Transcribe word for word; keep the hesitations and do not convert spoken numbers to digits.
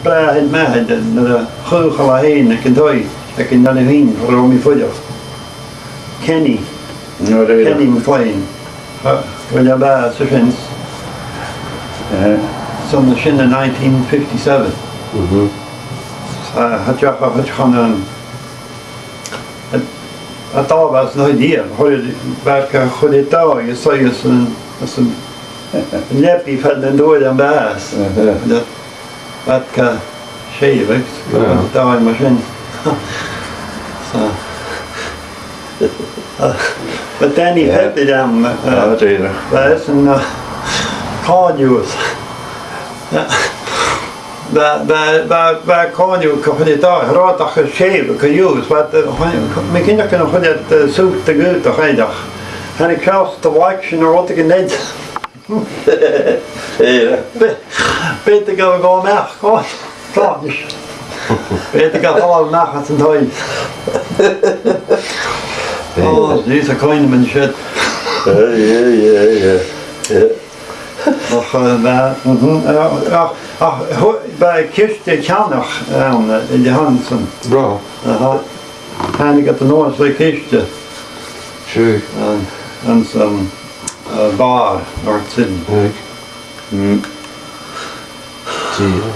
Bràthair m' athar, nuair a chaochail e fhèin aig an taigh, aig an taigh fhèin, far an robh mi a' fuireach. Kenny. No, really? Kenny MacLean. Tha, bha e am bàs an sin. Eh. Son sin in nineteen fifty-seven. Mhm. Tha, tha deach a chuid chun an, a, a dà bhàs na h-uile, chuir, bha e ga chur a dhà, is so, is an, is an leabaidh fad na dh'fhuair e am bàs. Mhm. Bha e ga sèimheadh, agus, ah, dà mar sin. So, uh, but then he, yeah, had it, um, uh, ah, dear. Bha e sin, uh, còmhla riutha. Bha, bha, bha, bha e còmhla riutha gu chuid a dhà, tha e ag ràdh gu sèimheadh gu riutha, but, uh, mi cinnteach gun do chuir iad, uh, sùit a dh'fhaodadh. Thàinig seòrsa de bhlag sin air rudeigin eile. Bha, bha iad a' gabhail a-mach, o, gosh. Bha iad a' gabhail a-mach às an taigh. Oh, jeez, a' coimhead mun shit. Yeah, yeah, yeah, yeah, yeah. Ach, eh, bha, mhm, ach, ach, ach, bha ciste cheannach ann, eh, aig Hanson. Bha. Aha. Thàinig iad a-nuas le ciste. Sure. An, anns an, eh, bàr, North Sydney. Right. Mm. Dear.